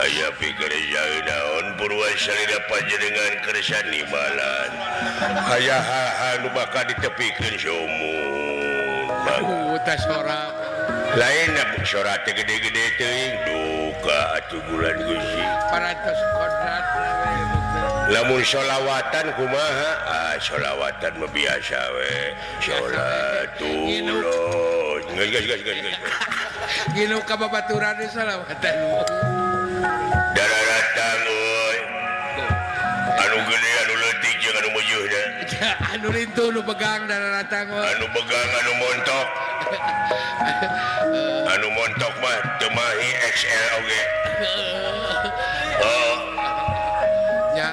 Aya pikir naon purwa salira panjenengan kersa nibalan. Aya hal-hal nu bakal ditepikeun sumur. Tah sora. Lain sora teh gede-gede teuing duka atuh bulan Gusti. Parantos kodrat. Lamun sholawatan kumaha? Ah, sholawatan mah biasa we. Sholatullah. Geus geus geus geus. Ngilu ka babaturan sholawatan. Daratang euy. Anu gede anu leutik jeung anu meujuhna. Anu lintuh nu begang daratang euy. Anu begang anu montok. Anu montok mah teu mahi XL oge. Oh. Nya.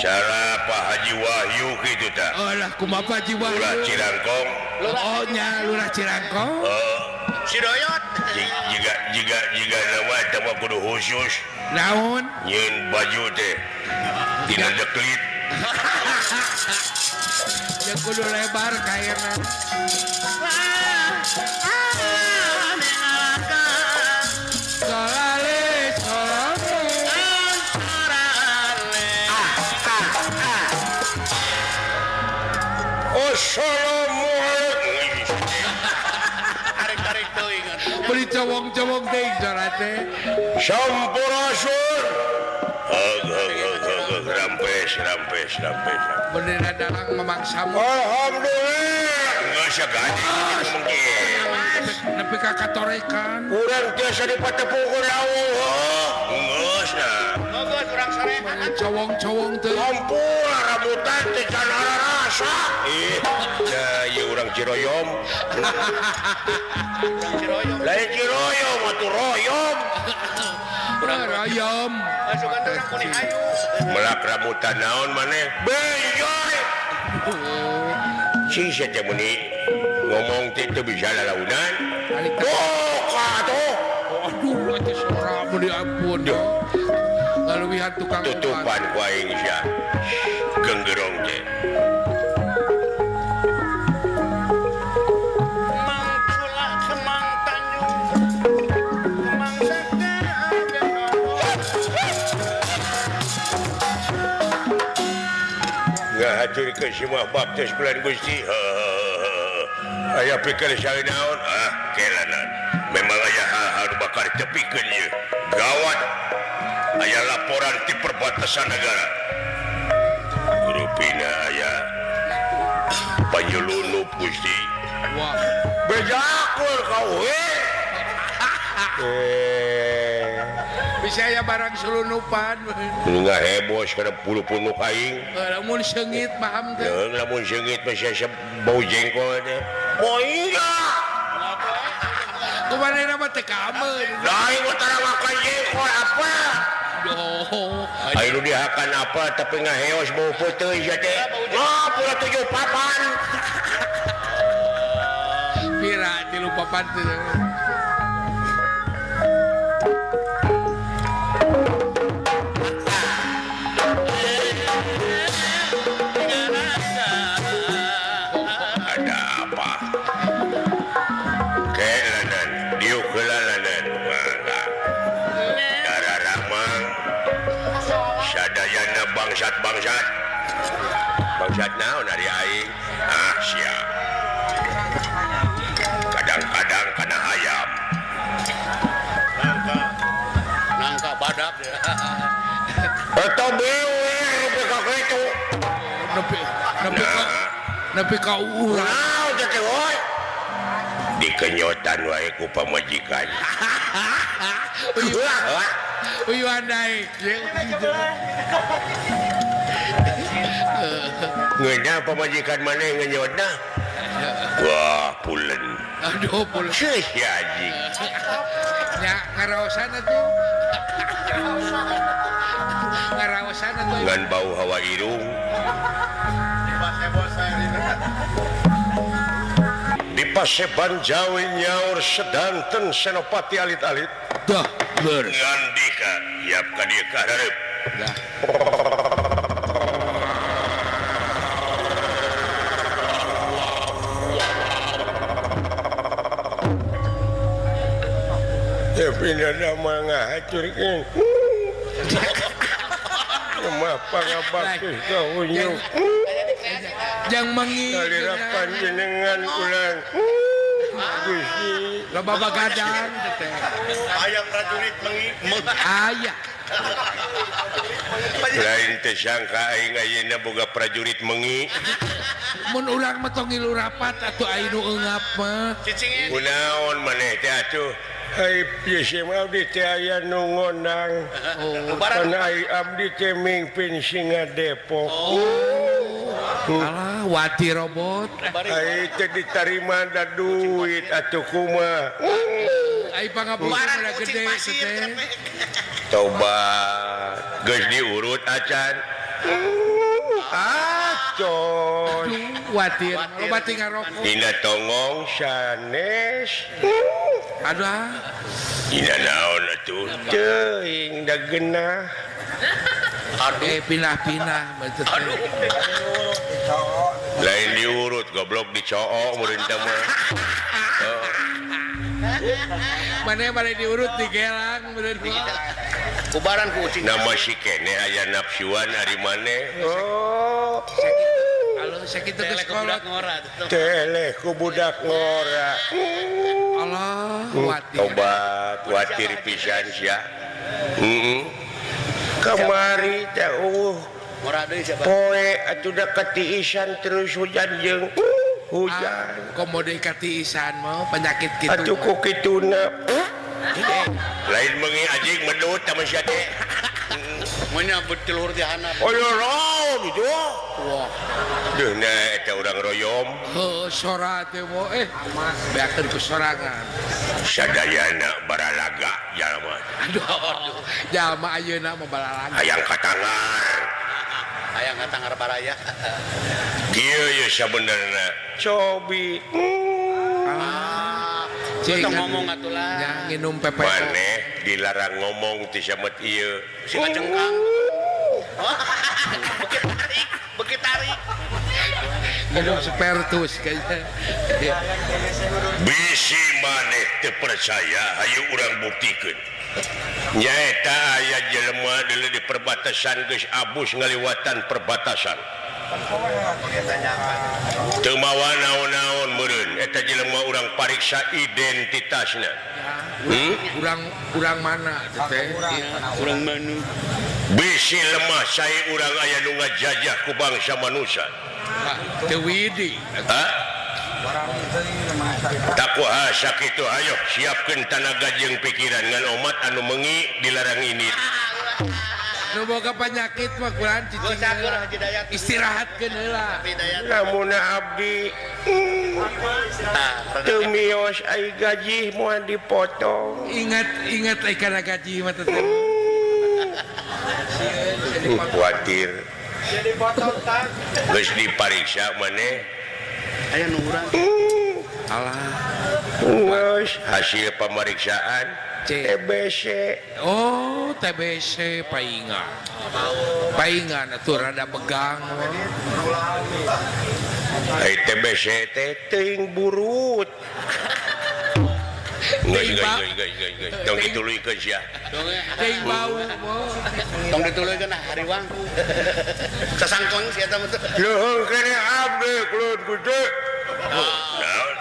Cara Pak Haji Wahyu kitu tah. Oh lah kumaha Pak Haji Wahyu? Lurah Cirangkong. Oh nya Lurah Cirangkong. Oh. Si Doyot. Jika jika jika nama eta mah kudu khusus. Naon? Nyeun baju teh. Tina deklit. Ya kudu lebar kairna. Solale solale. Assalamualaikum. Tarik-tarik teuing atuh. Beli cowong-cowong teuing sora teh. Sampurasun. Rampes rampes rampes. Bendera dalang memaksamu. Alhamdulillah. Geus sagadi mungkin. Nepi ka katorekan. Urang tiasa dipatepungkeun lawuh. Geus nah. Geus urang sorean. Cowong-cowong teuing. Ampun rambutan teh can rasa. Ih, da ieu urang Ciroyom. Urang Ciroyom. Lain Ciroyom atuh royom. Urang royom. Masukan urang kuning hayu. Melak rambutan naon maneh? Bejoy. Sing sia teh meuni ngomong teh teu bisa lalaunan. Duka atuh. Aduh, atuh sora meuni ampun. Ngaluwihan tukang tutupan ku aing sia. Genggerong teh. Ngahatur ke semua baptis bulan Gusti. Aya pikir sae naon? Ah, kelanan. Memang aya hal-hal nu bakal ditepikeun ieu. Gawat. Aya laporan ti perbatasan negara. Rupina aya panyulunup Gusti. Wah, bejakur kau we. Bisa ya barang sulunupan. Nggak heboh sekarang puluh-puluh aing. Lamun sengit paham teh. Lamun sengit masih bau jengkol teh. Oh iya. Kumanehna mah teu kameun. Da aing mah tara makan jengkol apa? Duh. Aing nu dihakan apa tapi ngaheos bau peuteui sia teh. Wah, pura 7 papan. Pira 3 papan teh. Bangsat bangsat bangsat naon ari aing ah sia kadang-kadang kana ayam nangka nangka badak eta bewe nepi ka kitu nepi nepi ka nepi ka urang naon teh woy dikenyotan wae ku pamajikan. Uyuhan naik. Ngeunah pamajikan maneh ngenyotna. Wah, pulen. Aduh, pulen. Seuh ya anjing. Nya ngaraosan atuh. Ngaraosan atuh. Ngan bau hawa irung. Di Paseban Jawi nyaur sedanten Senopati alit-alit. Dah, leres. Ngandika yap ka dieu ka hareup. Dah. Tapi nama ngahacurkeun. Mah pangabakti ka unyu. Jang mengi salira panjenengan ulang. Gusti loba bagadang teh. Aya prajurit mengi. Aya. Lain teh sangka aing ayeuna boga prajurit mengi. Mun urang mah tong ngilu rapat atuh aya nu eungap mah. Kunaon maneh teh atuh? Ai pieu abdi teh aya nu ngondang. Pan ai abdi teh mingpin Singa Depok. Alah wati robot. Ai teh ditarima da duit atuh kumaha. Ai pangapunten udah gede teh. Tobat geus diurut acan. Acon. Watir, loba tinggal rokok. Dina tongong sanes. Aduh. Dina naon atuh? Teuing da geunah. Aduh, pindah-pindah maksud teh. Aduh. Lain diurut goblok dicook meureun teh mah. Mana bade diurut digelang meureun. Kubaran ku ucing. Nama si kene aya nafsuan ari maneh. Oh. Halo, sakitu geus kolot. Teleh ku budak ngora. Allah, watir. Tobat, watir pisan sia. Heeh. Kamari teh eueuh. Ngora deui siapa? Poe atuh da katiisan terus hujan jeung hujan. Komo deui katiisan mah penyakit kitu. Atuh ku kituna. Lain mengi anjing medut sama sia teh. Menya betul di handap. Oh ya raon itu. Wah. Duh na eta urang royom. Heuh sora teh mo beakeun ku sorangan. Sadayana baralaga jalma. Aduh, aduh. Jalma ayeuna mah baralaga. Hayang katangar. Hayang katangar baraya. Kieu ye sabenerna. Cobi. Ah. Cing ngomong atuh lah. Nya nginum pepe. Maneh dilarang ngomong ti samet ieu. Si kacengkang. Beuki tarik, beuki tarik. Minum spertus kayaknya. Bisi maneh teu percaya hayu urang buktikeun. Nyaeta aya jelema deuleu di perbatasan geus abus ngaliwatan perbatasan. Teu mawa naon-naon meureun eta jelema urang pariksa identitasna. Urang mana teh? Urang mana? Bisi lemah sae urang aya nu ngajajah ku bangsa manusia. Teu widi. Hah? Takuha sakitu ayo siapkeun tanaga jeung pikiran ngan omat anu mengi dilarang ini. Nu boga penyakit mah kurang cicing. Istirahatkeun heula. Lamun abdi teu mios ai gaji moal dipotong. Ingat ingat ai kana gaji mah teh. Kuatir. Geus dipariksa maneh. Aya nu urang. Alah. Geus hasil pemeriksaan TBC. Oh, TBC paingan. Paingan atuh rada begang. Ai TBC teh teuing burut. Geus geus geus geus geus. Tong dituluykeun sia. Teuing bau. Tong dituluykeun ah hariwang. Sasangkon sia eta mah. Leuheung keneh abdi kulun gede.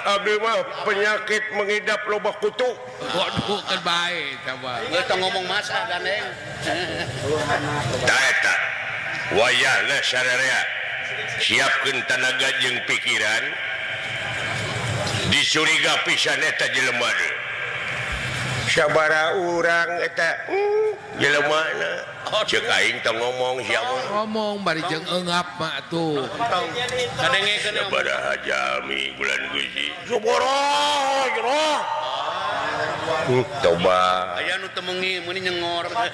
Abdi mah penyakit mengidap loba kutu. Waduh kan bae eta mah. Geus tong ngomong masa gandeng. Tah eta. Wayahna sararea. Siapkeun tanaga jeung pikiran. Dicuriga pisan eta jelema deui. Sabaraha urang eta jelemana. Ceuk aing tong ngomong sia mah. Ngomong bari jeung eungap mah atuh. Kadengekeun sabaraha jalmi bulan Gusti. Sabaraha jero. Coba aya nu teu meungi meuni nyengor. Loba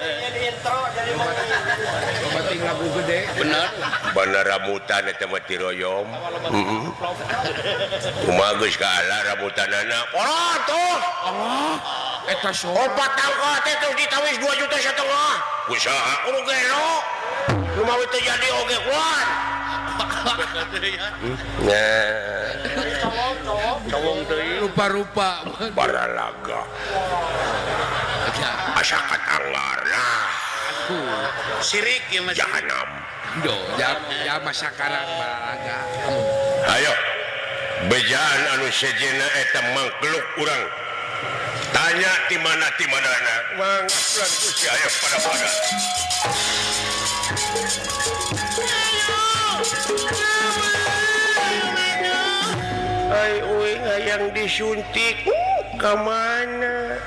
lagu gede. Bener. Bener rambutan eta mah tiroyom. Heeh. Kumaha geus kaala rambutanana. Kolot tuh. Allah. Eta sora. Opat tangka teh terus ditawis 2,5 juta. Usaha kudu gelo. Nu mawi teu jadi oge kuat. Nah. Cowong teuing rupa-rupa baralaga. Asa katanggar lah. Sirik ya mas. Jahanam. Do, ya masakarang baralaga. Ayo. Bejaan anu sejenna eta mangkluk urang. Tanya di mana na. Mang Gusti ayo pada-pada. Ai uing hayang disuntik ka mana?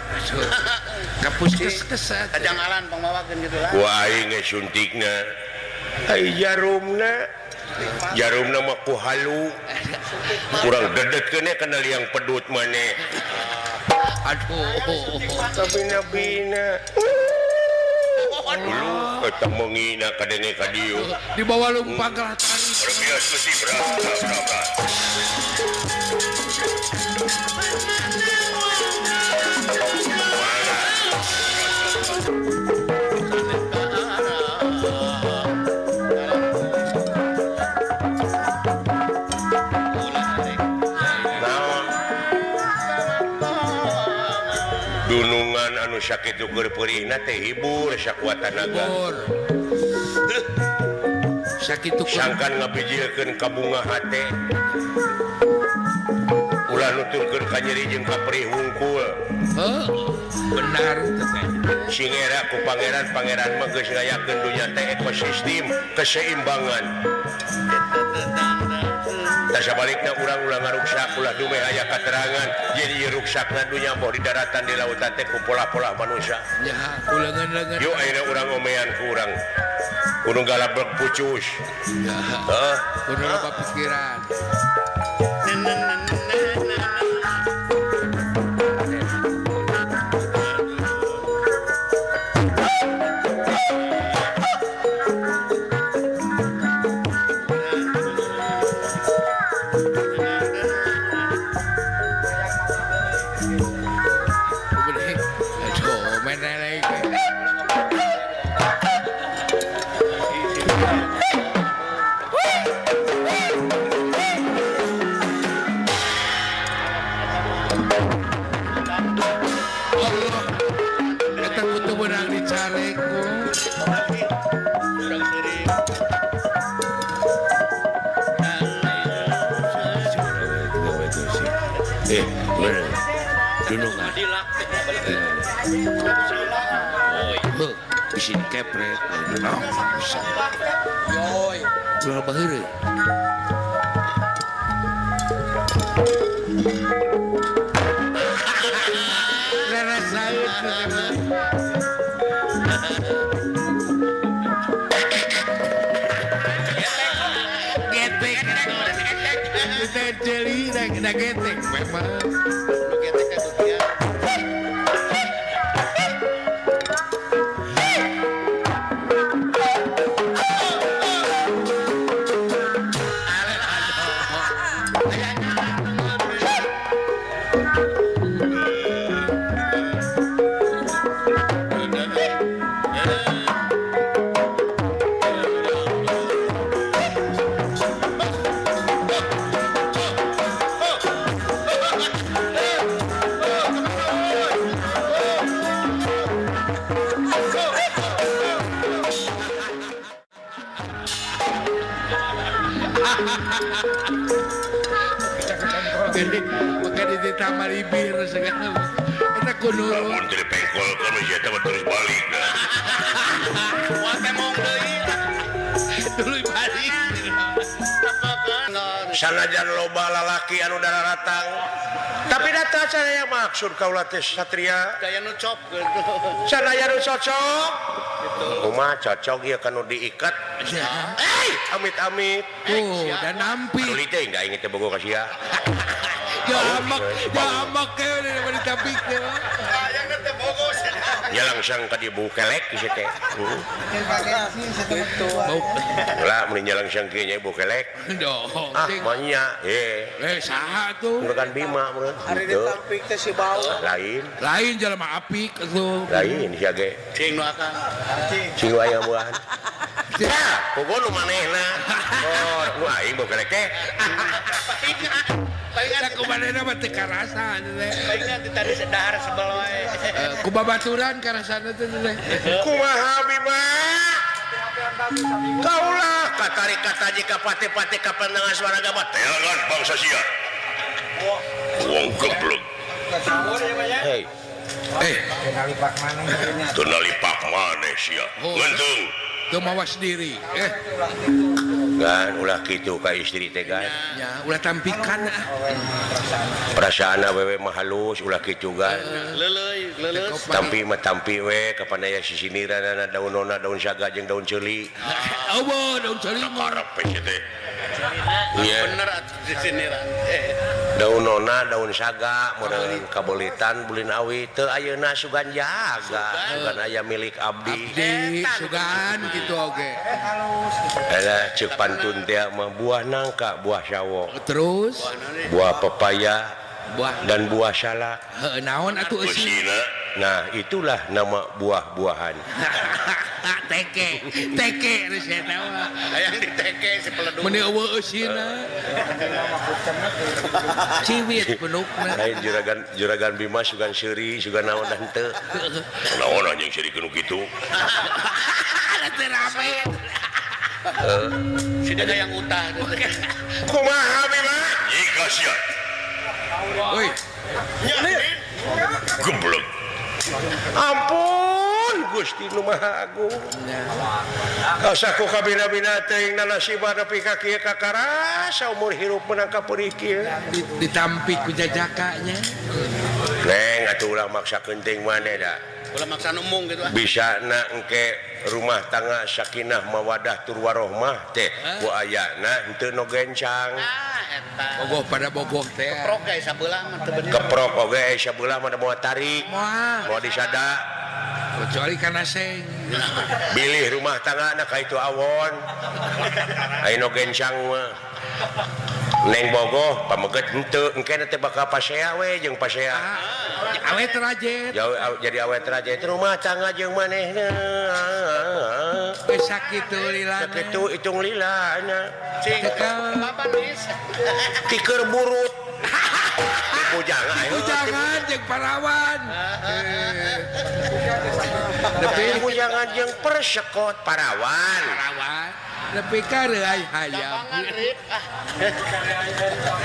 Ka puskesmas kadang alan pangmawakeun kitu lah. Ku aing ge suntikna. Ai jarumna. Jarumna mah ku halu. Kurang dedetkeun kana liang pedut maneh. Aduh. Tapi nabina. Dulu eta mengina kadenge ka dieu. Dibawa lumpang ka tarik. Bias besi berat. Dunungan anu sakitu keur peurihna teh hibur sakuat tanaga. Sakitu sangkan ngabijilkeun ka bunga hate. Ulah nuturkeun ka nyeri jeung ka perih hungkul. Heuh, benar teh. Singera ku pangeran, pangeran mah geus ngayakeun dunya teh ekosistem keseimbangan. Tah sabalikna urang ulah ngaruksak ulah dumeh aya katerangan jadi ruksakna dunya boh di daratan di lautan teh ku pola-pola manusia. Ya, ku leungeun-leungeun. Yuk ayeuna urang omean ku urang. Kudu galabrek pucus. Ya. Heuh, kudu loba pikiran. Bisi kepret bisa. Yoi, ulah baheureuy. Rarasaeun. Getek. Kita jeli da getek memang. Lamun teu dipengkolkeun geus eta mah terus balik dah. Moal temong deui. Tuluy balik. Sanajan loba lalaki anu dararatang. Tapi data saya maksud kaula teh satria. Daya nu cop gitu. Sadaya nu cocok. Gitu. Kumaha cocok ieu kanu diikat. Eh, amit-amit. Tuh, dan nampi. Tuluy teh enggak inget teh bogo ka sia. Jamak, jamak teh udah ditampik teh. Ya langsung ka dieu bau kelek geus teh. Ulah mun langsung kieu nya bau kelek. Ah, manya. Eh, saha tuh? Bukan Bima meureun. Ari ditampik teh si bau. Lain. Lain jelema apik atuh. Lain sia ge. Cing nu akang. Cing aya buahan. Ya, pogo nu manehna. Oh, nu aing bau kelek teh. Palingan ku manehna mah teu karasa teh. Palingan teh tadi sedahar sebel wae. Ku babaturan karasana teh teh. Kumaha Bima? Kaulah katarik kataji ka pate-pate ka pandangan suara gabat. Teangan bangsa sia. Wong geblek. Hei. Eh, kenali pak maneh sia. Ngentung. Teu mawas diri. Eh. Gan ulah kitu ka istri teh gan. Ya, ulah tampikan ah. Perasaan awewe mah halus ulah kitu gan. Leuleuy, leuleus. Tampi mah tampi we kapan aya sisiniranana daun nona daun saga jeung daun ceuli. Eueuh daun ceuli mah karep teh. Iya. Bener atuh sisiniran. Daun nona daun saga meureun kabeulitan bulin awi teu ayeuna sugan jaga, sugan aya milik abdi. Abdi sugan kitu oge. Alah ceuk pantun teh mah buah nangka, buah sawo. Terus buah pepaya, buah dan buah salak. Heuh naon atuh eusina? Nah, itulah nama buah-buahan. Teke, teke geus eta mah. Hayang diteke si peledug. Meuni eueuh eusina. Ciwit penukna. Lain juragan juragan Bima sugan seuri, sugan naon dan teu. Naon anjing seuri nu kitu. Teu rame. Si dada yang utah. Kumaha Bima? Nyika sia. Woi. Geblek. Ampun Gusti nu Maha Agung. Asa ku kabina-bina teuing nanasiba nepi ka kieu kakarasa umur hirup menang ka peurih kieu. Ditampik ku jajaka nya. Neng atuh ulah maksa keuting maneh da. Ulah maksa numung kitu ah. Bisa na engke rumah tangga sakinah mawadah tur warohmah teh ku ayana henteu nu gencang. Ah eta. Bogoh pada bogoh teh. Keprok ge sabelah mah teu bener. Keprok oge sabelah mah moal tarik. Moal disada. Kecuali kana seng. Bilih rumah tangga na ka itu awon. Aya nu gencang mah. Neng bogoh pameget henteu engke teh bakal pasea we jeung pasea. Awet rajet. Jadi awet rajet rumah tangga jeung manehna. Geus sakitu lilana. Sakitu hitung lilana. Cing apa nis? Tiker burut. Pujangan, pujangan jeung parawan. Nepi pujangan jeung persekot parawan. Parawan. Nepi ka reuay hayam.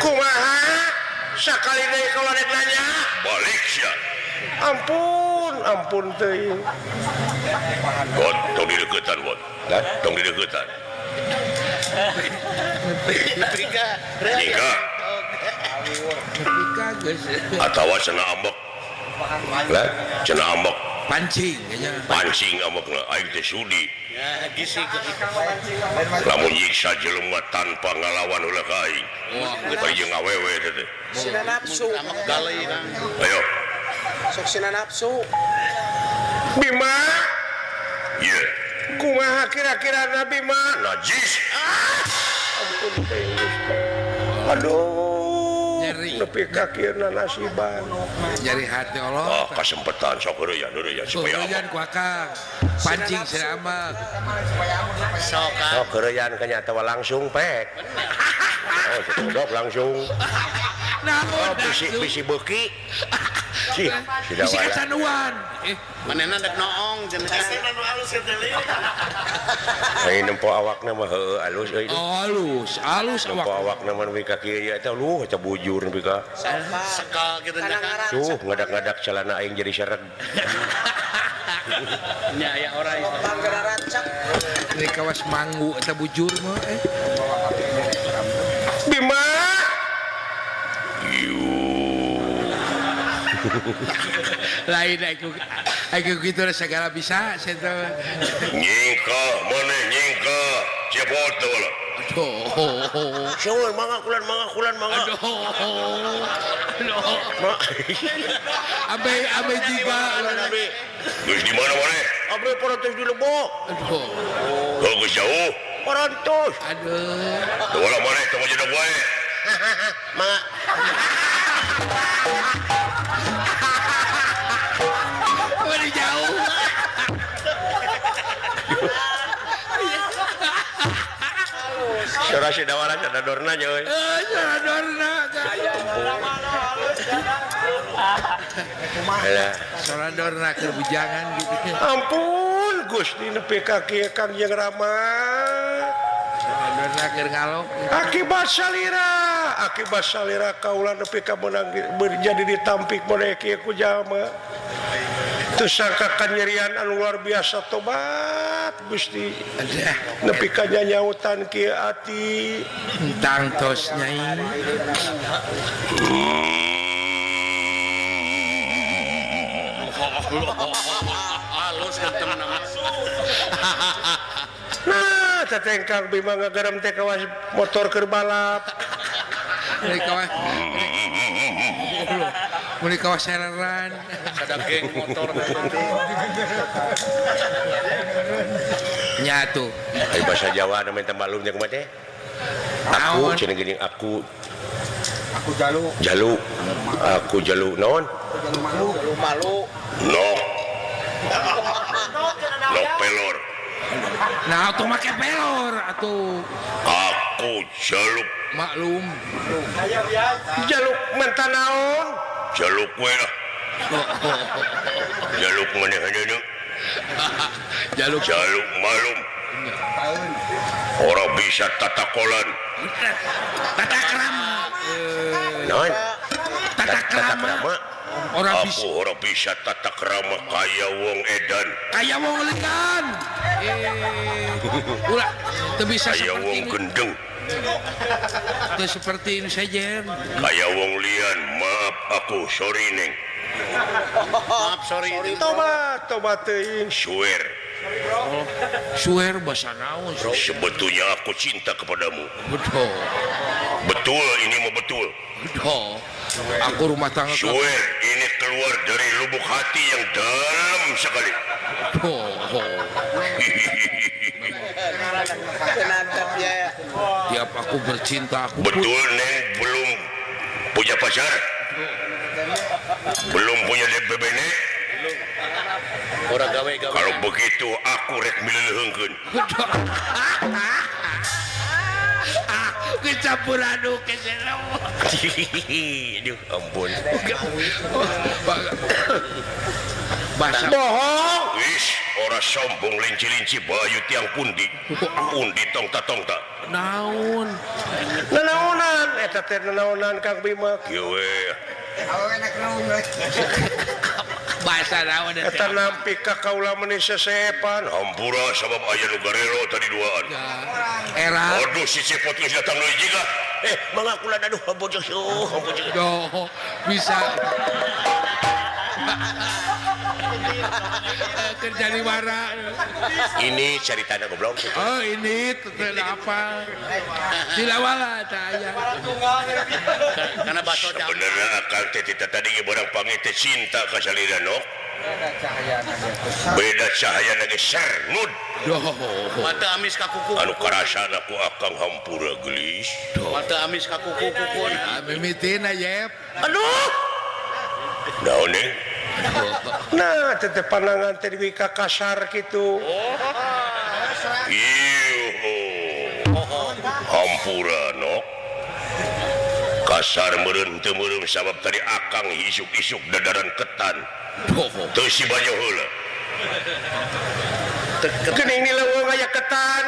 Kumaha? Sakali deui kalau rek nanya, balik sia. Ampun, ampun teuing. Got, tong dideukeutan, Bot. Hah? Tong dideukeutan. Nepi ka Nyika. Nepi ka geus. Atawa cenah ambek. Lah, cenah ambek. Pancing nya. Pancing ambekna aing teh sudi. Ya, gisi. Lamun nyiksa jelema tanpa ngalawan ulah ka aing. Wah, jeung awewe teh. Sina nafsu. Galeuy Kang. Ayo. Sok sina nafsu. Bima. Ieu. Kumaha kira-kira na Bima? Najis. Ah! Ampun teh. Aduh. Nyeri. Nepi ka kieu nasiban. Nyeri hati Allah. Oh, kasempatan sok heureuyaan heureuyaan supaya heureuyaan ku akang. Pancing sia mah. Sok sok heureuyaan kanya atawa langsung pek. Oh, sedok langsung. Naon? Oh, bisi bisi beuki. Sih, bisi kacanuan. Manehna dek noong cenah. Anu alus teh lieu. Ai nempo awakna mah heueuh alus euy. Oh, alus, alus awak. Nempo awakna mah nepi ka kieu eta luh eta bujur nepi ka. Sekal kitu nya kan. Tuh ngadak-ngadak celana aing jadi sereg. Nya aya orai. Ini kawas manggu eta bujur mah eh. Bima. Yu. Lain aku gitu segala bisa saya nyingka mana nyingka cepot lah. Aduh. Suwun mangga kulan mangga kulan mangga. Aduh. Aduh. Abe abe jiga. Geus di mana maneh? Abdi parantos di Lebok. Aduh. Oh, geus jauh. Parantos. Aduh. Teu lah maneh tong jeneng wae. Mangga. Beri jauh. Sora si dawaran ada dorna nya euy. Sora dorna. Sora dorna keur bujangan gitu. Ampun Gusti nepi ka kieu Kang Jeung Rama. Sora dorna keur ngalok. Akibat salira kaula nepi ka meunang jadi ditampik maneh kieu ku jalma. Teu sangka kanyerian anu luar biasa tobat Gusti. Nepi ka nyanyautan kieu ati. Tangtos nyai. Halus ketemu nama. Nah, teteh Kang Bima ngagerem teh kawas motor keur balap. Meni kawas sereran. Ada geng motor. Nyatu. Ai bahasa Jawa nu minta maklum nya kumaha teh? Aku cenah geuning aku. Aku jalu. Jalu. Aku jalu naon? Jalu malu. Jalu malu. Nok. Nok pelor. Nah, atuh make pelor atuh. Aku jaluk maklum. Jaluk menta naon? Jaluk we lah. Jaluk maneh-maneh. Jaluk jaluk malum. Orang bisa tatakolan. Tata krama. Naon? Tata krama. Orang aku orang bisa tata krama kaya wong edan. Kaya wong legan. Ulah teu bisa kaya wong gendeng. Teu seperti ini saja. Kaya wong lian, maaf aku sorry neng. Maaf sorry. Tobat, tobat teuing swear. Oh, swear bahasa naon? Sebetulnya aku cinta kepadamu. Betul. Betul ini mau betul. Betul. Aku rumah tangga. Swear ini keluar dari lubuk hati yang dalam sekali. Oh, oh. Tiap aku bercinta aku betul neng belum punya pacar. Belum punya DBBN. Orang gawe-gawe. Kalau begitu aku rek mileuheungkeun. Kecampur aduk keselem. Aduh, ampun. Bahasa bohong. Wis, ora sombong linci-linci bayu tiang pundi. Pundi tong ta tong ta. Naon? Nanaonan eta teh nanaonan Kang Bima. Kieu we. Bahasa naon eta? Eta nampi ka kaula meuni sesepan. Hampura sabab aya nu garelo tadi duaan. Era. Aduh si cepot geus datang deui jiga. Mangga kula aduh bojoh bojoh. Doh, bisa. Kerja di mana? Ini ceritanya goblok. Oh ini apa? Silawala saya. Karena baso sebenarnya akal teh tadi barang pangit teh cinta ka salira nok. Beda cahaya lagi sernud. Mata amis ka kuku. Anu karasana ku akang hampura gelis. Mata amis ka kuku kukun. Mimitina yep. Aduh. Naon neng? Nah, teteh pandangan teh di kasar gitu. Iuh. Hampura nok. Kasar meureun teu meureun sabab tadi akang isuk-isuk dadaran ketan. Teu si banyo heula. Geuning ni leuweung aya ketan.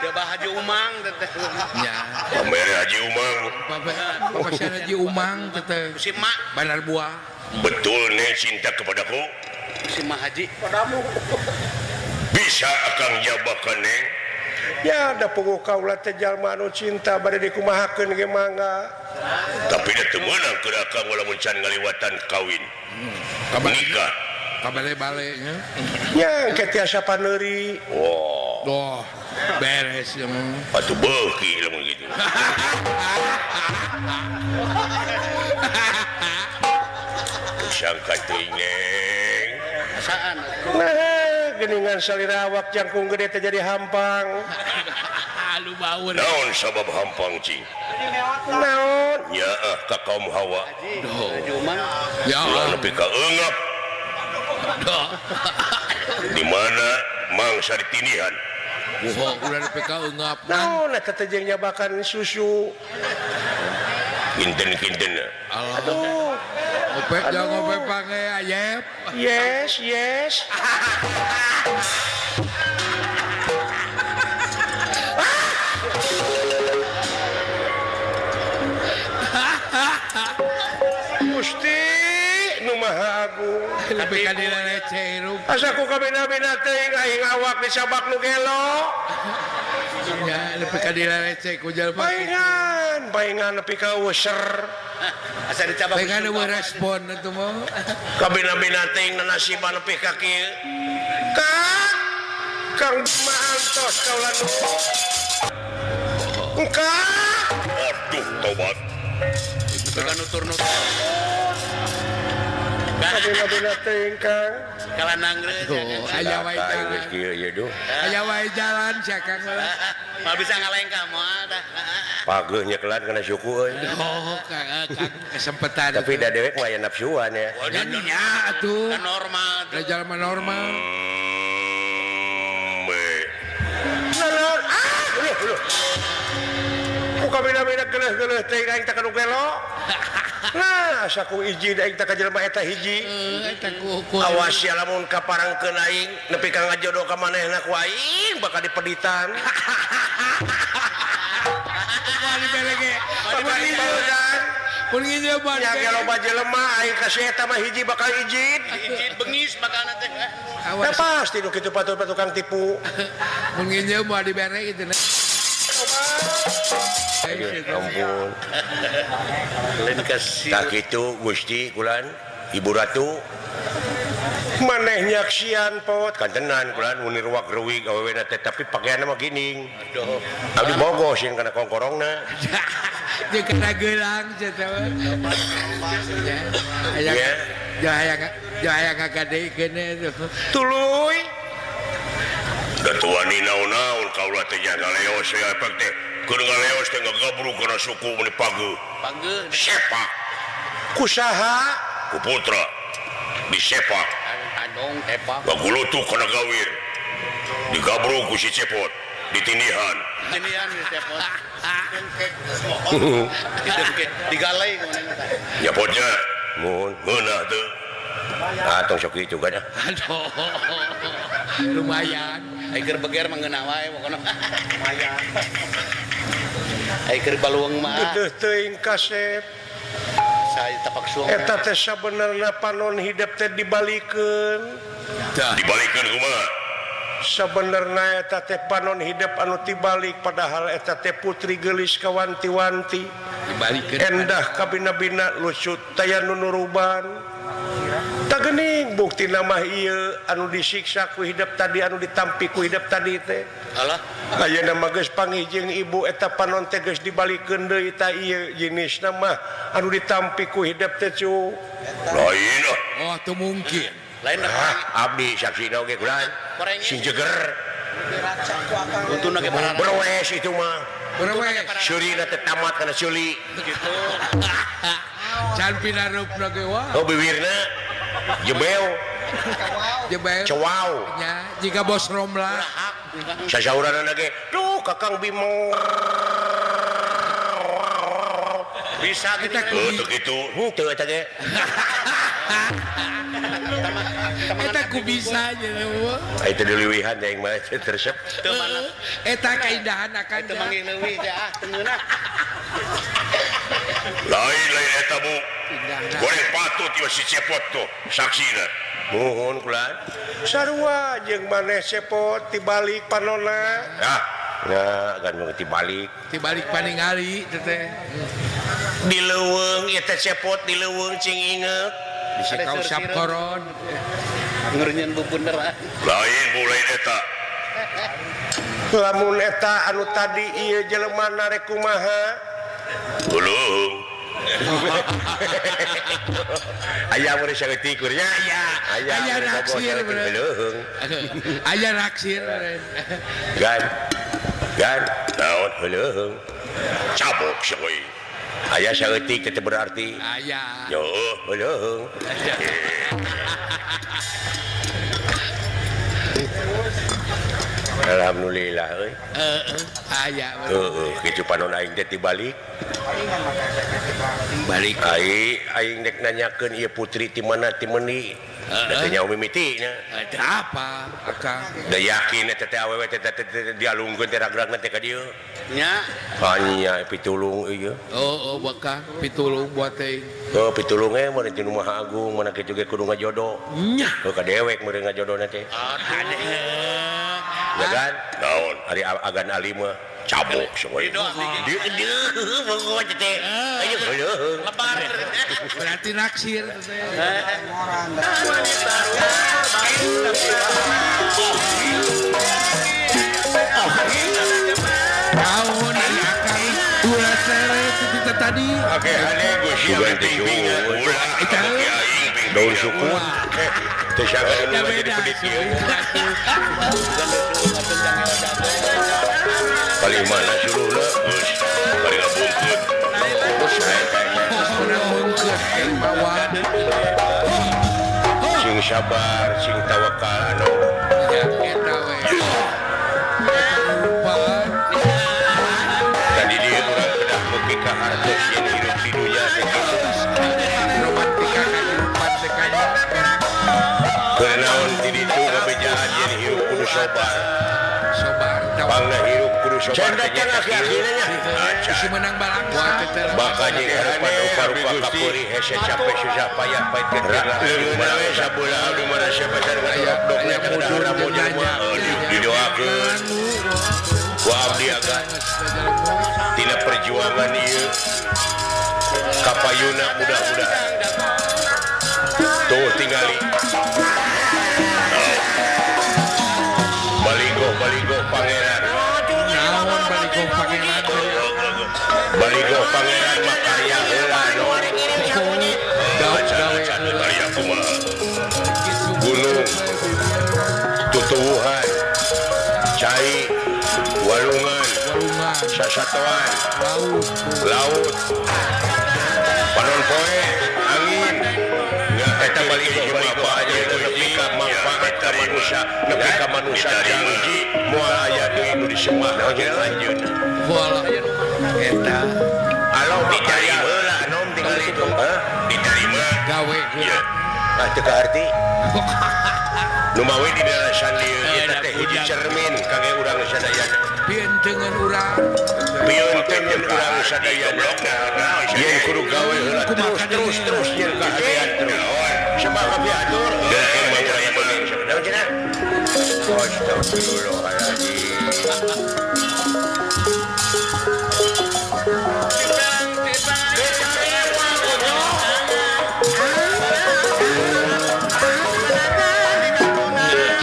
Dia bah Haji Umang teteh. Nya. Pamere Haji Umang. Pamere Haji Umang teteh. Si mak Bandar Buah. Betul nih cinta kepadaku. Si Mak Haji padamu. Bisa akang jabakan neng. Ya da puguh kaula teh jalma anu cinta bade dikumahakeun ge mangga. Tapi da teu meunang keur akang lamun can ngaliwatan kawin. Nikah. Kabale-bale nya. Nya engke tiasa paneuri. Wah. Doh. Beres atuh beuki lamun kitu. Sangka teuing neng. Asaan. Nah, geuningan salira awak jangkung gede teh jadi hampang. Lu baur. Naon sabab hampang cing? Naon? Nyaah ka kaum Hawa. Ya ulah nepi ka eungap. Di mana mangsa ditinihan. Oh, ulah nepi ka eungap. Naon eta teh jeung nyabakan susu. Kinten-kinten. Aduh. Ngope jangan ngope pange ayep. Yes, yes. Gusti nu Maha Agung. Lebih ka dileceh hirup. Asa ku kabina-bina teuing aing awak disabak nu gelo. Ya, lebih ka dileceh ku jalma. Paingan, paingan nepi ka user. Asa dicabak. Paingan eueuh respon atuh mah. Kabina-bina teuing nanasiban nepi ka kieu. Kang, Kang Maantos kaula nu. Kang, aduh tobat. Bukan nutur-nutur. Kabina-bina teuing Kang. Kalanang geus. Aya wae jalan. Aya wae jalan sia Kang. Moal bisa ngalengkah moal tah. Pageuh nyekelan kana suku euy. Oh, Kang kesempatan. Tapi da dewek mah aya nafsuan ya. Nya atuh. Kan normal. Da jalma normal. Naon? Ah, leuh leuh. Ku kabina-bina geuleuh-geuleuh teuing aing teh ka nu gelo. Nah, asa ku ijid aing teh ka jelema eta hiji. Eta ku awas ya lamun kaparangkeun aing nepi ka ngajodoh ka manehna ku aing bakal dipeditan. Moal dibere ge. Bakal dipeditan. Mun nginjeum mah ya ge loba jelema aing ka si eta mah hiji bakal ijid. Ijid bengis bakalna teh. Nah, pasti nu kitu patut tukang tipu. Mun nginjeum moal dibere kitu. Ampun. Tak kitu Gusti kulan Ibu Ratu maneh nyaksian pot kantenan kulan mun ruak ruwig awewena teh tapi pakaianna mah gining. Aduh. Abdi bogoh sieun kana kongkorongna. Jeung kana geulang sia teh. Ya. Aya ngagadekeun tuh. Tuluy. Datuani naon-naon kaula teh nya ngaleos ya efek teh. Keur ngaleos teh ngagabruk kana suku meuni pageuh. Pageuh. Sepak. Ku saha? Ku putra. Disepak. Adong tepak. Ngagulutuk kana gawir. Digabruk ku si Cepot. Ditindihan. Ditindihan si Cepot. Digalai kumanehna tah. Ya potnya. Mun ngeunah teu. Ah tong sok kitu kan. Aduh. Lumayan. Ai keur beger mah ngeunah wae pokona. Lumayan. Ai keur baluang mah. Geuteuh teuing kasep. Saya tapak suang. Eta teh sabenerna panon hidep teh dibalikeun. Dibalikeun kumaha? Sabenerna eta teh panon hidep anu tibalik padahal eta teh putri geulis kawanti-wanti. Dibalikeun. Endah kabina-bina lucut taya nu nuruban. Tak geuning bukti nama ieu anu disiksa ku hidep tadi anu ditampi ku hidep tadi teh. Alah. Ayeuna mah geus panggih jeung ibu eta panon teh geus dibalikeun deui ta ieu jenisna mah anu ditampi ku hidep teh cu. Lain ah. Oh, teu mungkin. Lain ah, abdi saksina oge kulan. Sing jeger. Untuna ge parah. Berwes itu mah. Berwes. Seurina teh tamat kana seuli. Kitu. Can pinarupna ge wah. Oh bibirna jebeu. Jebeu. Cewau. Nya, jika bos Romla. Sasauranana ge, duh Kakang Bimo. Bisa kita teu kitu. Henteu eta ge. Eta ku bisa aja. Itu dileuwihan aing mah teresep. Teu mana? Eta kaindahan akan teu manggih leuwih teh ah teu ngeunah. Lain-lain eta bu. Goreng patut ieu si Cepot tuh saksina. Nuhun kulan. Sarua jeung maneh Cepot tibalik panona. Ah, nah kan mah tibalik. Tibalik paningali teh teh. Di leuweung ieu teh Cepot di leuweung cing inget. Bisa kausap koron. Ngeureunyeun bubunder ah. Lain bu lain eta. Lamun eta anu tadi ieu jelema narek kumaha? Ulung. Aya mun saeutik nya. Aya aya naksir beleuheung. Aya naksir. Gan. Gan naon beleuheung. Cabok sia. Aya saeutik teh berarti. Aya. Yo beleuheung. Alhamdulillah euy. Heeh, aya. Heeh, kitu panon aing teh tibalik. Balik aing dek nanyakeun ieu putri ti mana ti meuni. Da teh nyaho mimiti nya. Ada apa akang? Da yakin eta teh awewe teh dialungkeun teh ragragna teh ka dieu. Nya. Hanya pitulung ieu. Oh, bakal pitulung buat teh. Oh, pitulung ge mun ti nu Maha Agung mana kitu ge kudu ngajodo. Nya. Heuh ka dewek meureun ngajodona teh. Ya kan? Naon? Ari agan ali mah cabok semua. Lebar. Berarti naksir. Naon akang ulah seret kita tadi. Oke, hade Gusti daun sukun. Teu saga nu jadi pedit ieu. Paling mana suluhna geus bari ngabungkeun. Sing sabar, sing tawakal anu. Ya eta we. Tadi dia urang kedah beuki ka hartos yen hirup di dunya teh kitu. Romantika kahirupan teh kaya. Kunaon ti ditu ngabejaan yen hirup kudu sabar. Sabar. Pangna hirup kudu sabar. Cendakan akhir-akhirnya nya. Si menang balangsa. Bakal jeung harapan rupa-rupa kapuri hese capek susah payah pahit getir lah. Leungeun we sabeula di mana siapa sareng dok-dokna kada ramu jelema didoakeun ku abdi agan tina perjuangan ieu kapayuna mudah-mudahan tuh tingali baligoh pangeran. Naon baligoh pangeran? Baligoh pangeran makarya heula karya kumaha? Gunung tutuwuhan cai walungan sasatoan laut panon poe angin eta baligoh apa aja nepi ka manfaat ka manusia nepi ka manusia janji moal aya deui nu disemah lanjut eta alo makarya heula nom tingali itu diterima gawe heula ah teu kaarti nu mawi di dalasan dieu eta teh hiji cermin kangge urang sadayana pientengeun urang pientengeun urang sadayana yen kudu gawe heula terus terus yen kahadean terus sebab kapiatur dan mah urang meunang sabenerna cenah astagfirullahaladzim.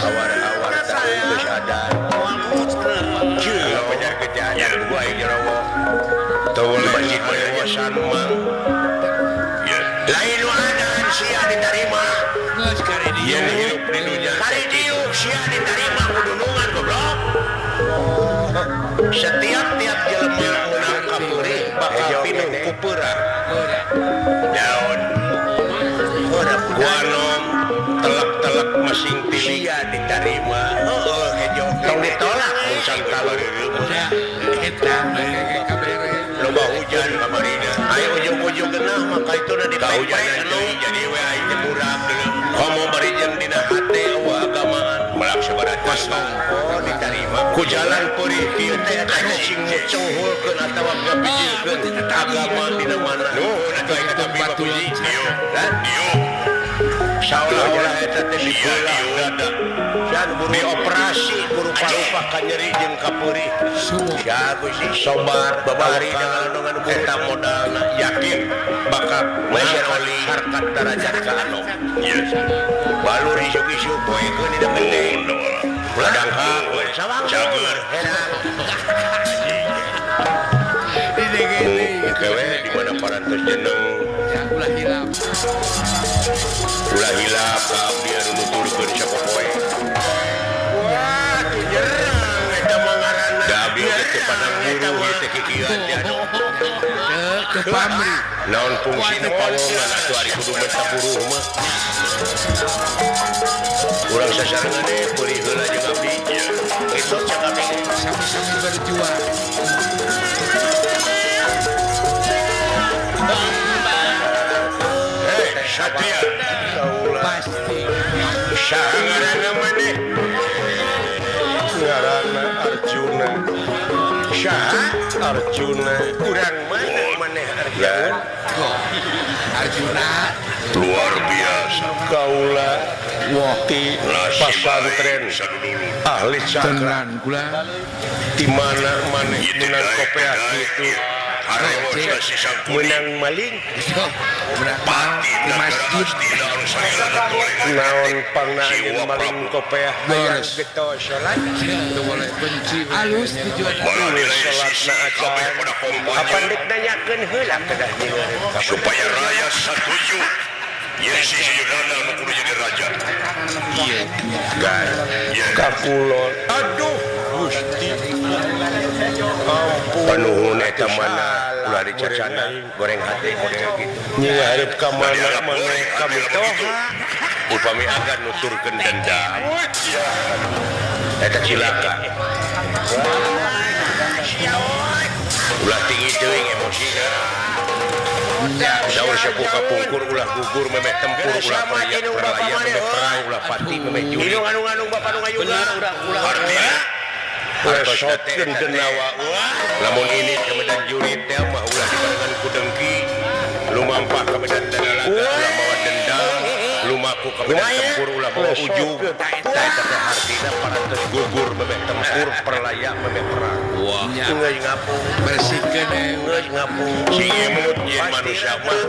Awar-awar tahun geus adan. Jeung pajar kejadian gua aing jarawo. Teu masjid wasan mang. Lain nu adan sia diterima. Geus kari dieu. Yen hirup di dunya. Kari dieu sia diterima kudunungan goblok. Setiap tiap jelema meunang kapeurih bakal pinuh ku peurah. Daun Guanom telek-telek masing tilik sia diterima. Heeh hejo tong ditolak mun sangkala Eta kabere loba hujan kamarina aya ujung-ujung geunah maka ituna kahujanan deui jadi we aing teh murag deui komo bari jeung dina hate eueuh agamaan melak sabaraha kosong oh diterima ku jalan peurih kieu teh eta sing ngucunghulkeun atawa ngapijilkeun agama dina mana nuhun atuh aing kata mah puji dieu dieu saolah-olah eta teh dibeulah dada dioperasi ku rupa-rupa kanyeri jeung kapeurih Sia Gusti sobar babari dengan eta modalna yakin bakal mesyaroli harkat darajat ka anom yes balur isu-isu poekeun dina gede. Ladang cager kewe di mana parantos jeneng ulah hilap ulah hilap ka abdi anu nuturkeun sapopoe wah tuh nyerang eta mah ngaranna da abdi oge teu pandang buruh ieu teh kikieuan teh aduh teu pamri naon fungsina pawongan atuh ari kudu menta buruh mah urang sasarengan teh peurih heula jeung abdi kitu cek abdi sami-sami berjuang. Hei Satria pasti saha ngaranna maneh ngaranna Arjuna saha Arjuna urang mana maneh Arjuna Arjuna luar biasa kaula ti pasantren ahli cakra kula di mana maneh menang kopeah kitu menang maling di masjid naon pangna maling kopeah hayang geto salat alus tujuan salatna acan apa dek nanyakeun heula kedah supaya raya satuju Yesus Yudhana nu kudu jadi raja ieu kakulon aduh Gusti ampun panuhun eta mana ulah dicacana goreng hate model kitu nyi hareup ka mana maneh kami toha upami agan nuturkeun dendam eta cilaka ulah tinggi teuing emosina Saur sepuh kapungkur ulah gugur memeh tempur ulah perlaya memeh perang ulah pati memeh juri artinya resotkeun denawa lamun ini ke medan juri teh mah ulah dibarengan ku dengki lumampah ka medan dalaga ulah mawa dendam lumaku ka medan tempur ulah mawa ujug tah eta teh hartina parantos gugur memeh tempur perlaya memeh perang wah geus ngapung bersihkeun geus ngapung sing emut yen manusia mah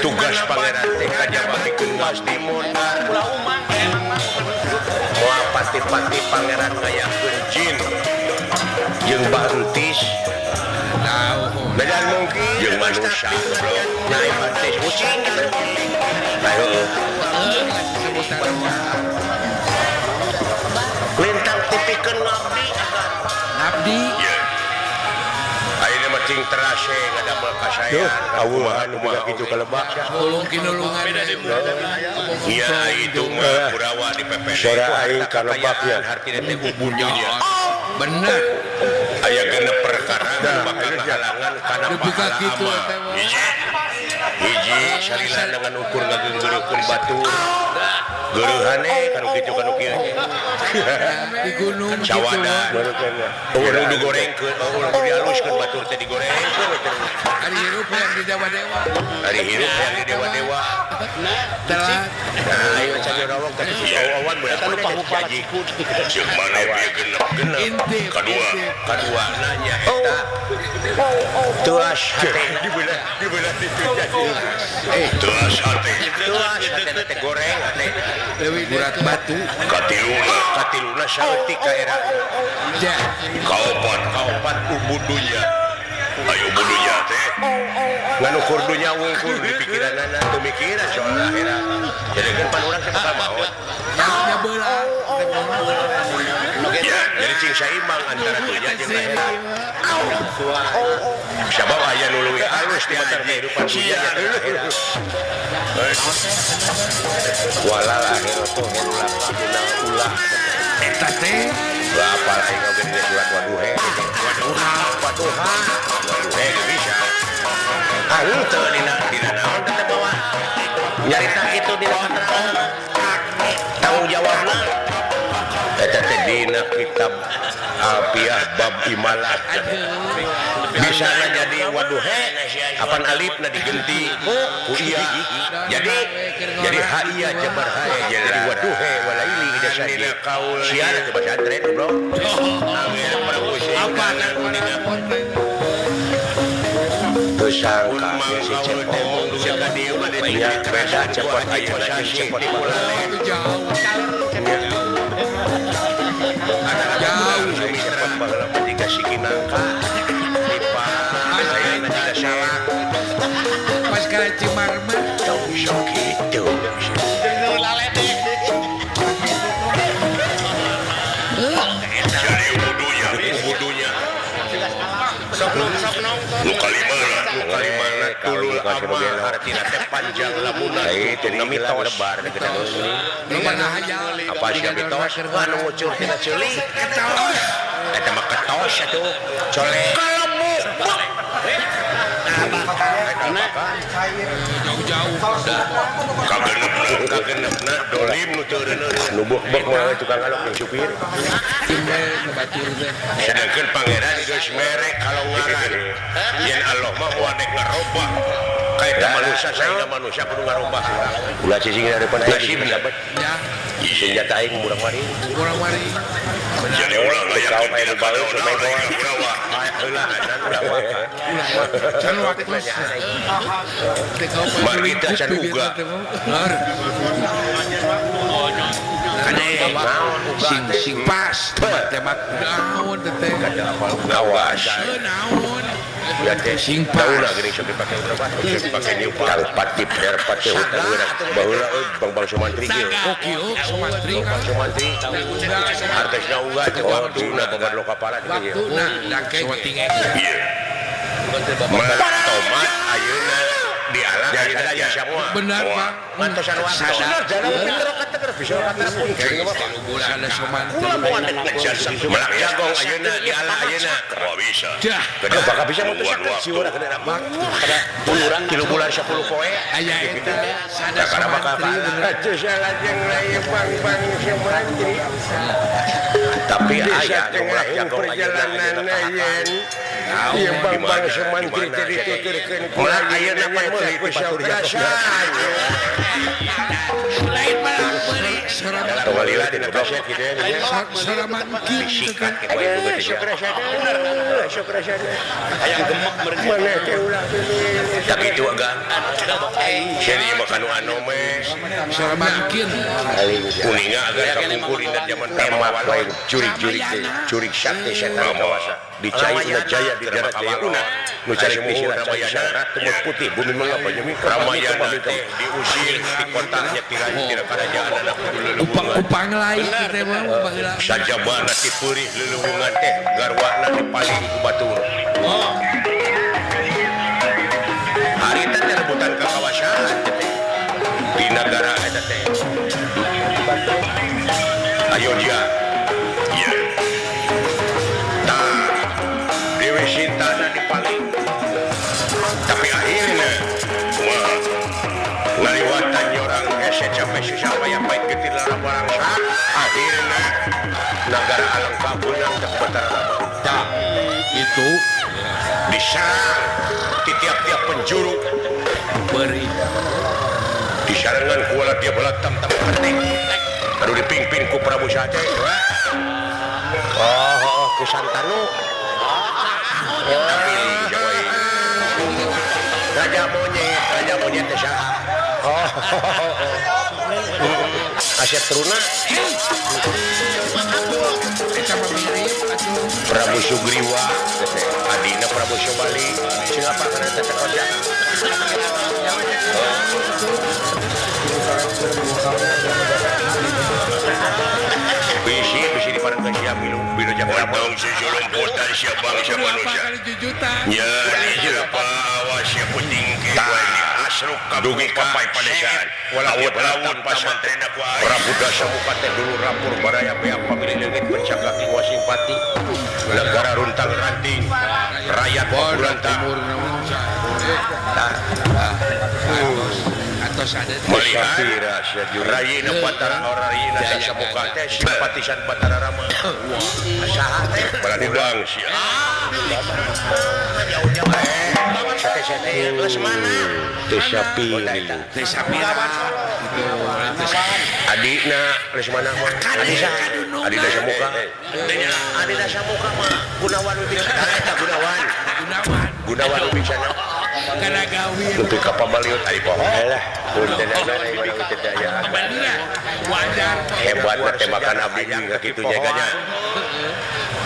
tugas pangeran teh kajaba pikeun pasti modar ulah umang moal pati-pati pangeran ngayakeun jin jeung bantis medan mungkin jeung manusia goblok naik bantis pusing gitu ayo lintang tipikeun ngabdi ngabdi ayeuna mah cing terase ngadamel kasayan awuhan kumaha kitu kalebak ulung kinulungan iya itu mah Kurawa di PPD sora aing kalebaknya hartina teh ubunnya bener aya genep perkara bakal halangan kana pahala amal hiji salila dengan ukur ngageunggeureukeun batur geureuhane kanu kitu kanu kieu di gunung cawada urang digorengkeun urang dialuskeun batur teh digorengkeun ari hirup yang di dewa-dewa ari hirup yang di dewa-dewa telah ayo cari rawong tadi awan budak lupa jeung maneh bieu genep-genep kadua kadua nanya eta tuas hate dibelah dibelah ditu jadi tuas hate tuas hate teh goreng hate urat batu katiluna katiluna saeutik ka era kaopat kaopat ubudunya ayo budunya teh nganukur dunya wungkul di pikiranana teu mikiran soal akhirat jadi kan pan urang teh bakal maot nya beula ya jadi cing saimbang antara dunya jeung akhirat sabab aya nu leuwih alus di antara kehidupan dunya jeung akhirat walal akhiratu khairul laka minal ula eta teh bapak aing oge dina surat waduhe waduha waduha waduhe bisa henteu dina dina naon teh bawa nyarita kitu dina keterangan tanggung jawabna eta teh dina kitab Alfiah bab imalah bisa jadi waduhe apan alifna digenti ku iya jadi ha iya jabar hae jadi waduhe walaili geus dina kaul siar teh pesantren bro apa teu sangka si cepot nya beda cepot ayeuna jeung cepot jauh. baheula mah jiga siki nangka. Pipa ayeuna jiga salak. Pas kana Cimarma tong sok kitu. Jadi wudunya. Nu kalimana tulul amal hartina teh panjang lamunan itu mitos lebar apa sia mitos anu ngucur tina ceuli ketos eta mah ketos atuh colek kalemu jauh-jauh kagenepna dolim nu teu eureun nu bek-bek mah tukang ngalok jeung supir sedangkan pangeran geus mere kalongaran yen Allah mah moal dek ngarobah kaeta manusia saena manusia kudu ngarobah ulah cicing dari nasib dapat ya senjata aing murang mari jadi ulah kau main balik can waktu kita can uga sing sing pas tembak naon teh awas naon ya teh sing pas ulah geuning sok dipake berapa dipake nyupang pati pati hutan baheula bang-bang Sumantri ieu oh Sumantri bang Sumantri hartosna uga teh waktuna babar lokapala teh ieu waktuna dangke ieu tomat ayeuna dialah dari semua benar Bang mantosan waktu melak jagong ayeuna dialah ayeuna moal bisa bakal bisa mutuskeun siurang kena urang 3 bulan 10 poe aya eta sada Sumantri atuh salajeng lain bang-bang Sumantri tapi aya melak jagong perjalanan yen ieu bang-bang Sumantri teh dituturkeun melak ayeuna pan meuli ku batur jagong lain melak meuli tong lila dina kaset kitu ya saramankin bisikat hayang gemek meureun maneh teh ulah tak kitu agan seri mah kanu anome saramankin kuninga agan kapungkur dina jaman tembak wae jurig-jurig teh jurig sakti setan kawasa dicai una jaya di darat jaya una nu cari pisir Ramayana tumut putih bumi mengapa Ramayana teh diusir di kotanya tidak kerajaan anak upang-upang lain teh mah baheula sajabana ti peurih lelewungan teh garwana dipaling ku batur harita teh rebutan kakawasaan teh di nagara eta teh Ayodhya ieu tah Dewi Sintana dipaling tapi akhirnya kumaha ngaliwatan nyorang hese capek susah payah pahit getir lara barangsa akhirnya nagara Alengka beunang teh Batara Rama tah itu diserang di tiap-tiap penjuru beri disarengan ku wala dia belat tam-tam penting aduh dipimpin ku Prabu Saja oh ku Santanu tapi Raja monyet teh saha oh Asep Teruna eta mah mirip atuh Prabu Sugriwa adina Prabu Sobali sing apa kana teh kocak bisi bisi diparengkeun sia milu bilu jaga dong si julumputan sia bangsa manusia nya apa awas sia puting ke asruk dugi ka pai padesaan walaupun lawan pasantren ku aing Prabu Dasamuka teh dulu rapur baraya beak pamilih leungit pencak kaki wasing pati negara runtang ranting rakyat paburantah tah atos ada melihat Rayina Batara Rayina Samuka teh simpatisan Batara Rama saha teh udang sia sate-sate geus mana teh sapi teh sapi adina Lesmana mah adina adina Samuka adina Samuka mah Gunawan Wibisana eta Gunawan Gunawan Wibisana kana gawin nepi ka pabaliut ari poho lah punten wajar hebat teh makan abdi kitu jaganya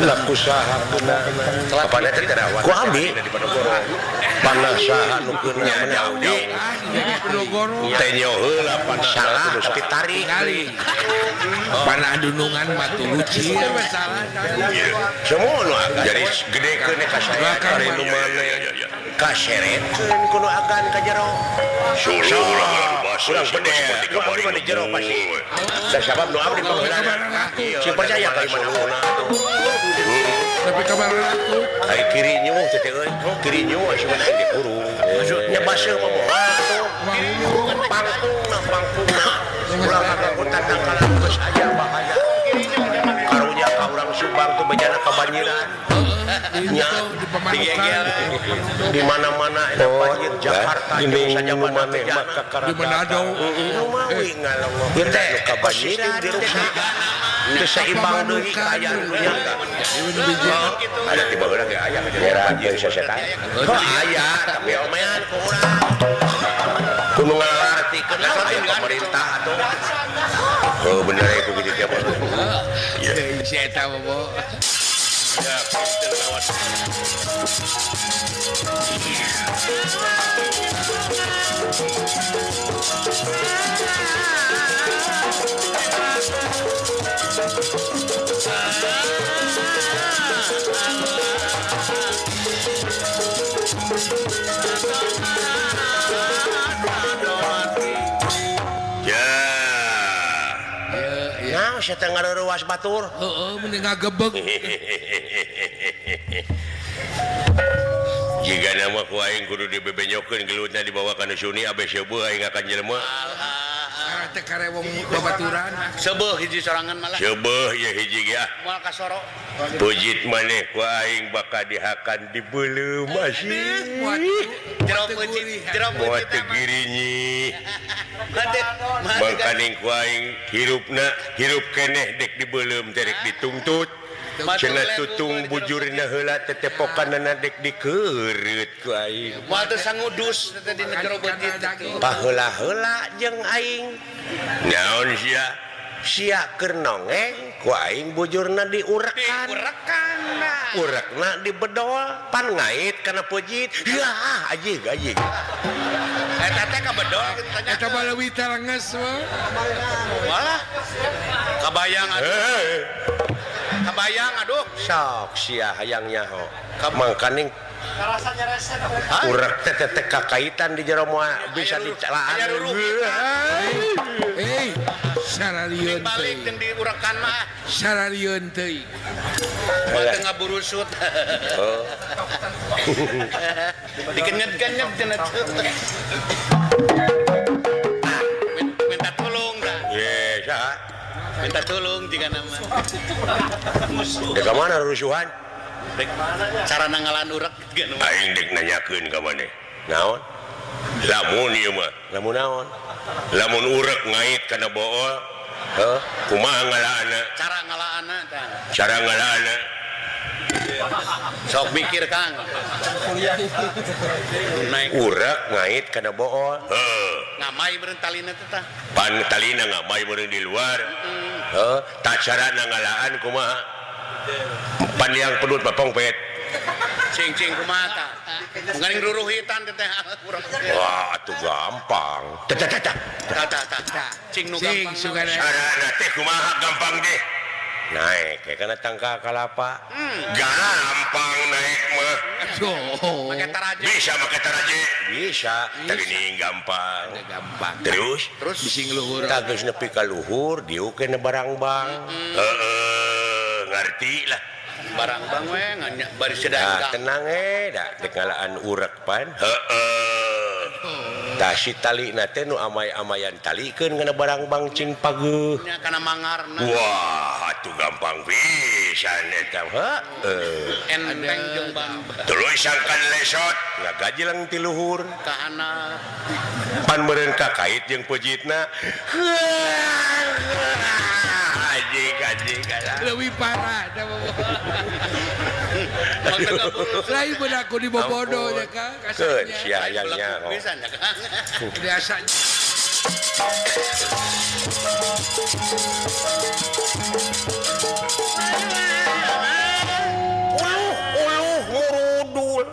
Laku saha keuna apana teh ku abdi panah saha nu keuna mana abdi teh nyo heula panah salah tapi tarik panah dunungan mah tuluci salah semua nu jadi gedekeun ka saya nu maneh kaseretkeun kudu agan ka jero suluh ulah urang bede nu abdi mah di jero pasti da sabab nu abdi pangheulana sing percaya ka iman luhurna tapi kabar aku ai kiri nyuwuh teh euy kiri nyuwuh asupan aing dikurung nya baseuh mah moal atuh pangkungna pangkungna urang kangkutan tangkalan geus aya bahaya karunya ka urang Subang teu bejana kabanjiran nya di mana-mana eta banjir Jakarta jeung sajabana maneh mah di Manado lumawi ngalongok ieu teh kabanjiran dirusak teu seimbang deui kaayaan dunya ada tiba heula ge aya daerah ieu sasetan oh aya tapi omean ku urang kudu ngalartikeun aya pemerintah atuh oh bener ku kitu tiap ieu si eta bobo ya pinter lawat. Ya, saya teh ngaruruas batur. Heeh, mending ngagebeg. Jika nama ku aing kudu dibebenyokeun gelutna dibawa ka nu suni abe seubeuh aing akan jelema. Alah, teh karewong babaturan. Seubeuh hiji sorangan malah. Seubeuh ye hiji ge ah. Moal kasoro. Pujit maneh ku aing bakal dihakan dibeuleum asih. Jero peucit, jero peucit teu girinyi. Mangkaning ku aing hirupna, hirup keneh dek dibeuleum teh rek dituntut. Cenah tutung bujurna heula tetepokanana dek dikeureut ku aing. Moal teu sangudus teh dina jero beucit. Paheula-heula jeung aing. Naon sia? Sia keur nongeng ku aing bujurna diurekan. Diurekan. Urekna dibedol pan ngait kana peucit. Yah, ajig ajig. Eta teh kabedol tanya. Eta mah leuwih tarenges mah. Malah kabayang atuh. Kabayang aduh. Sok sia hayang nyaho. Mangkaning urek teh teh kakaitan di jero moal bisa dicelaan. Hei, sararieun balik jeung diurekan mah. Sararieun teuing. Mah teu ngaburusut. Oh. Dikenyet-kenyet cenah. Minta tolong dah. Ye, saha? Minta tolong jika nama. Dek ka mana rusuhan? Dek carana ngalaan urek aing dek nanyakeun ka maneh. Naon? Lamun ieu mah. Lamun naon? Lamun urek ngait kana bool, heuh, kumaha ngalaanna? Cara ngalaanna tah. Cara ngalaanna. Sok mikir Kang. Urek ngait kana bool. Heuh. Ngamai meureun talina teh tah. Pan talina ngamai meureun di luar. Heuh, tah carana ngalaan kumaha? Pan yang pedut bapongpet. Cing-cing kumaha tah? Mungkin ruruhitan teh urang. Wah, atuh gampang. Tah tah tah. Tah tah tah. Cing nu gampang. Carana teh kumaha gampang deh. Naik kayak kana tangka kalapa. Gampang naik mah. Make taraje. Bisa make taraje. Bisa. Tah geuning gampang. Gampang. Terus bising luhur. Tah geus nepi ka luhur diukeun barangbang. Heeh, ngarti lah. Barangbang we ngan bari sedang. Tenang da dek ngalaan urek pan. Heeh. Tah si talina teh nu amay-amayan talikeun kana barangbang cing pageuh. Nya kana mangarna. Wah, atuh gampang pisan eta. Heeh. Enteng jeung bang. Tuluy sangkan lesot ngagajeleng ti luhur. Ka handap. Pan meureun kakait jeung peucitna. Anjing anjing leuwih parah da lain bener aku dibobodo ya Kang. Keun sia hayang nyaho. Biasa. Kumpul.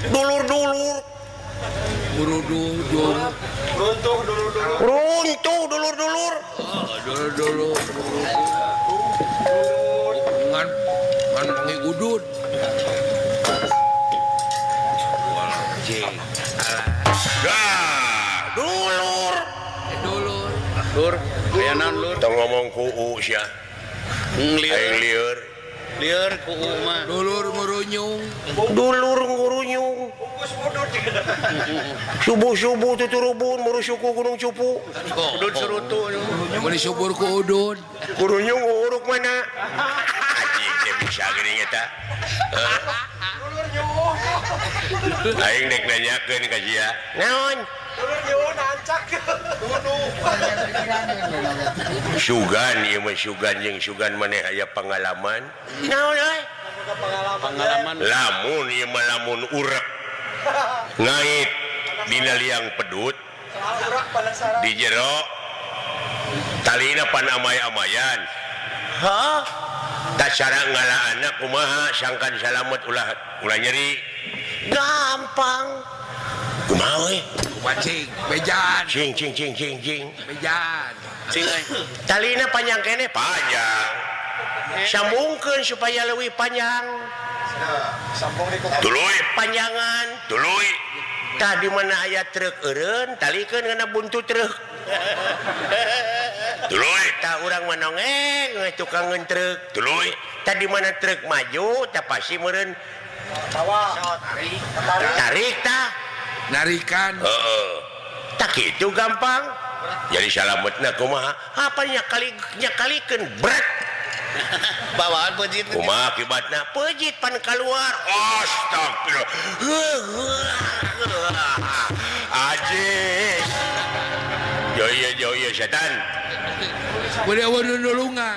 Dulur-dulur. Dulur-dulur. Runtuh dulur-dulur. Runtuh dulur-dulur. Dulur-dulur. Ngan ngan pangi udud. Dulur. Dulur. Lur, aya naon lur? Tong ngomong ku u sia. Lieur. Lieur. Lieur ku u mah. Dulur ngurunyung. Dulur ngurunyung. Subuh-subuh tuturubun murusuku gunung cupu. Udud surutu. Meuli subur ku udud. Kurunyung uruk mana? Anjing teh bisa geuning eta. Dulur nyuwuh. Aing dek nanyakeun ka sia. Naon? Dulur nyuwuh nancak. Sugan ieu mah sugan jeung sugan maneh aya pangalaman. Naon euy? Pengalaman. Lamun ieu mah lamun urek ngait dina liang pedut di jero talina pan amay-amayan. Hah? Tak cara ngalaanna kumaha sangkan salamet ulah ulah nyeri. Gampang. Kumaha we? Kumaha bejan. Cing cing cing cing cing. Bejan. Cing euy. Talina panjang keneh panjang. Sambungkeun supaya leuwih panjang. Sambung di tuluy panjangan, tuluy. Tah di mana aya truk eureun, talikeun kana buntu truk. Tuluy tah urang mah nongeng we tukangeun truk. Tuluy tah di mana truk maju tah pasti meureun tarik tah narikan. Heeh. Tah kitu gampang. Jadi salametna kumaha? Apa nya kali nya kalikeun bret. Bawaan pejit. Kumaha akibatna? Pejit pan keluar. Astagfirullah. Ajis. Jauh ya setan. Boleh awak nulungan.